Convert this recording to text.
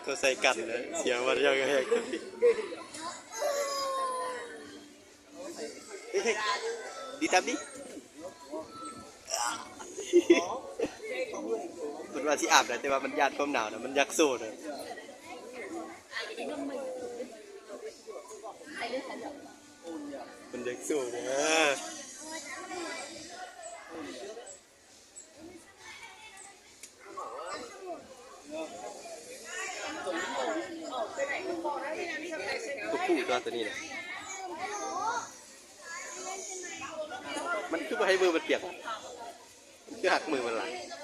ເຂົາໃສ່ກັນເລີຍ ສຽງມັນຍັງແຮງ ດີຕາມດີ. ເພິ່ນວ່າຊິອາບໄດ້ ແຕ່ວ່າມັນຢ້ານຄວາມໜາວນະ ມັນຢາກໂຊນະ ມັນຢາກໂຊນະ. ຕົວຜູ້ຕົວ ຕົວນີ້ນະ ມັນຄືບໍ່ໃຫ້ມືມັນປຽກ ມັນຄືຮັກມືມັນຫຼາຍ.